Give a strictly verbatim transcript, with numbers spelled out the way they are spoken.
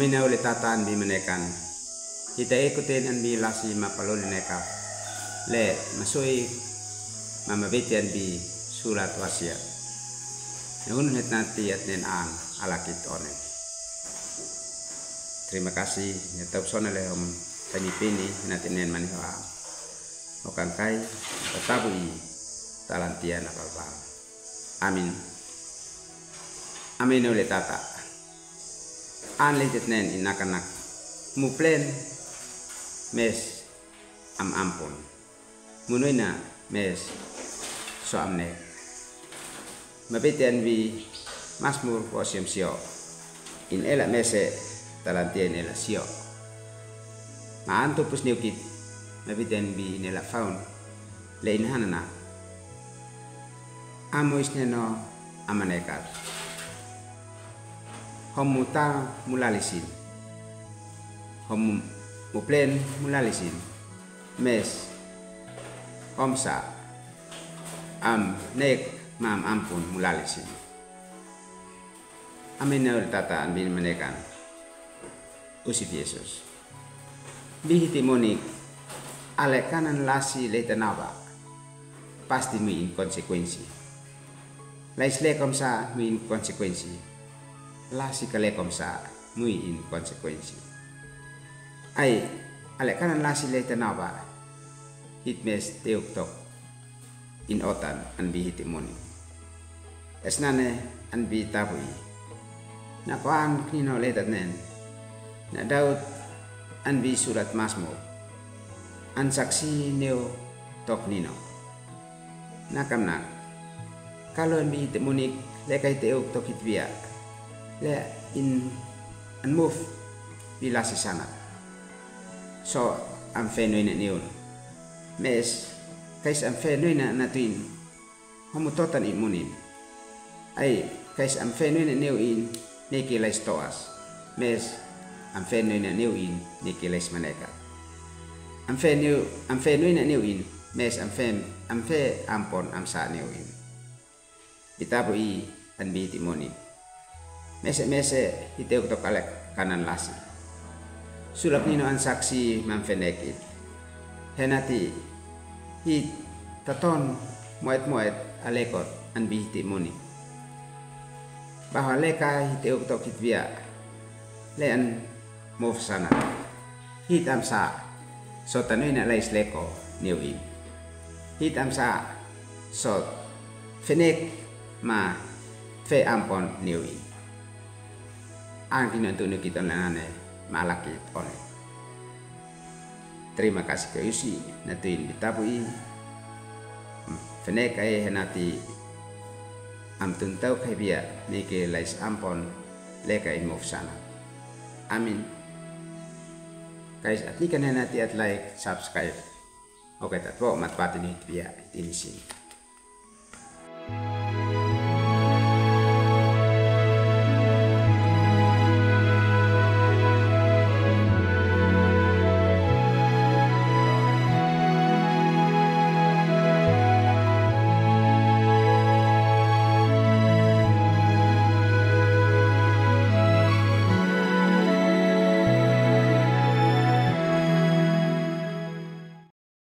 Amina. Ule tata an bi manekan. Hita ekuten an bi lasi ma paloli neka. Le masoi ma mabiti an bi sulat wasiat. Ne unun het nati at nen an alakit one. Terima kasih ne tau sona le hom tani pini nati nen maniho a. Okan kai tatabu i talantia na palpal. Amin. Amin ule tata. An leitet nen in nakanak. Mu plen mes am ampun. Mu nuina mes so am nek. Mabiten bi masmur wo siom sio. In ela mese talantia in ela sio. Ma an tupus niukit mabiten bi in ela faun. Le in hanana. Amo isneno amanekat. Hom mu ta mu lalisin. Hom mu plen mu lalisin. Mes. Hom sa. Am nek ma am ampun mu lalisin. Amin ule tata an bi manekan. Usip Yesus. Bi hiti monik, ale kanan lasi le tanaba. Pasti mui in konsekuensi. Lais le komsa mui in konsekuensi. Lasi kale komsa mui in konsekuensi. Ai, ale kanan lasi le tanaba. Hit mes teuk tok. In otan an bi hiti monik. Esnane an bi tabu i. Na koan knino letat nen. Na Daud an bi sulat masmur. An saksi neu tok nino. Na kamnak. Kalo an bi hiti monik le kai teuk tok hit bia. Le in an muf bi lasi sanat. So an fe nuina niun. Mes, kais am fe nuina na tuin. Homu totan i munin. Ai, kais am fe nuina niu in, niki lais toas. Mes, am fe nuina niu in, niki lais maneka. Am fe niu, am fe nuina niu in, mes am fe, am fe ampon am sa niu in. Itabu i an bi hiti monik. Mese mese hiti uktok ale kanan lasi. Sulak nino an saksi man fenekit. Henati hit taton muet muet alekot an bi hiti monik. Baho aleka hiti uktok hit bia. Le an muf sana. Hit am sa, so tanuina lais leko niu in. Hit am sa, so fenek ma fe ampon niu in. Angki non tunu kiton lanane ma lakit one. Terima kasih ke usi na tuin bitabu i. Fenek ai henati am tuntau kai bia niki lais ampon leka in muf sana. Amin. Kais at nikan henati at like, subscribe. Oke, tatwo mat pati ni bia tinisin.